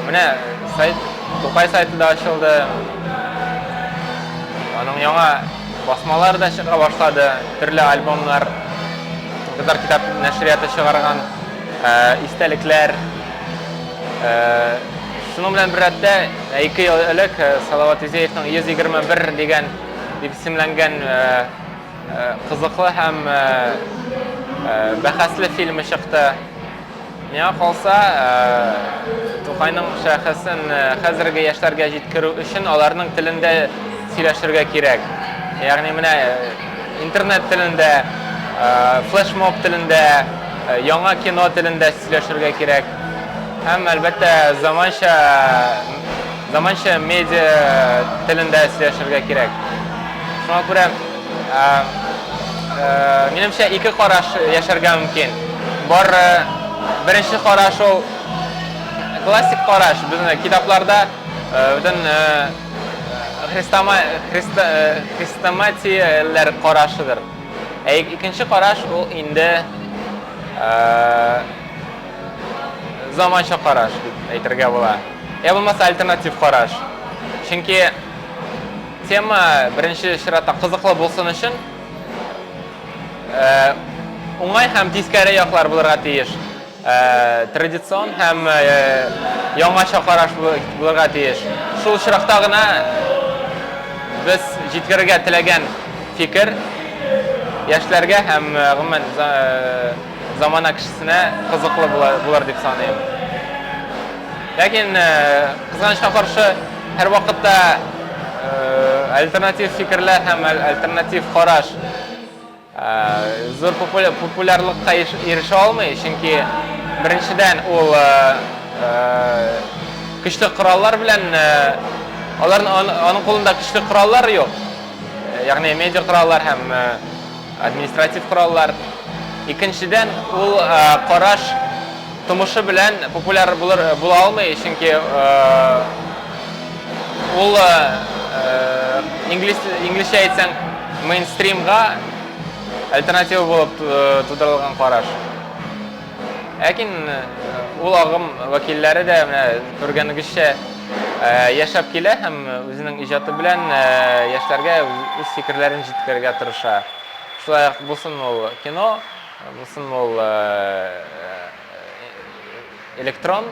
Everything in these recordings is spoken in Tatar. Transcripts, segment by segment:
Менә сайт, Тукай сайты да ачылды. Аның яңа басмалар да чыга башлады, төрле альбомнар, Татар китап нәшрияты чыгарган истәлекләр. Шуның белән беррәттә, 2 ел элек Салават Юзеевның 121 дигән дип исемләнгән кызыклы һәм бәхәсле фильмы чыкты. Миңа калса, Тукайның шәхесен хәзерге яшьләргә җиткерү өчен аларның телендә сөйләшергә кирәк. Ягъни менә интернет телендә, флешмоб телендә, яңа кино телендә сөйләшергә кирәк. Һәм, әлбәттә, заманча заманча медиа телендә сөйләшергә кирәк. Шуңа күрә минемчә, ике караш яшәргә мөмкин. Бар беренче караш ул классик караш. Безнең китапларда бөтен хрестоматияләр карашыдыр. Ә икенче караш ул инде заманча караш дип әйтергә була. Я булмаса альтернатив караш. Чөнки тема беренче чиратта кызыклы булсын өчен уңай һәм тискәре яклар булырга тиеш. Традицион һәм яңача караш булырга тиеш. Шул очракта гына без җиткерергә теләгән фикер яшьләргә һәм гомумән замана кешесенә кызыклы булыр дип саныйм. Ләкин кызганычка каршы, һәрвакытта альтернатив фикерләр һәм альтернатив караш зур популярлыкка ирешә алмый, чөнки беренчедән ул көчле кораллар белән аларның аның кулында көчле кораллар юк, ягъни медиа кораллар һәм административ кораллар. Икенчедән, ул караш тумышы белән популяр булыр була алмый, чөнки ул инглиз инглизчә әйтсәң, мейнстримга альтернатива булып тудырылган караш. Ләкин ул агым вәкилләре дә менә күргәнегезчә яшәп килә һәм үзенең иҗаты белән яшьләргә үз фикерләрен җиткерергә тырыша. Шулай ук булсын ул кино, булсын ул электрон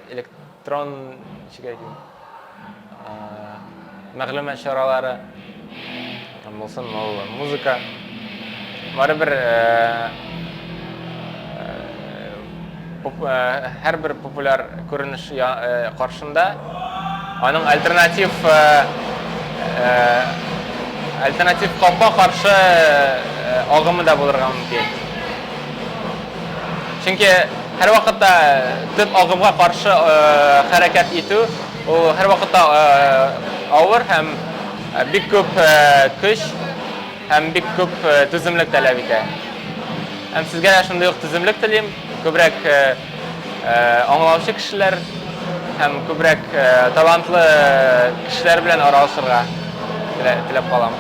электрон ничек әйтим мәгълүмат чаралары булсын ул музыка барыбер һәрбер популяр күренеш каршында аның альтернатив альтернатив капма-каршы агымы да булырга мөмкин. Чөнки һәрвакытта төп агымга каршы хәрәкәт итү ул һәрвакытта авыр һәм бик күп көч һәм бик күп түземлек таләп итә. Һәм сезгә дә шундый ук түземлек телим, күбрәк аңлаучы кешеләр һәм күбрәк талантлы кешеләр белән аралашырга теләп калам.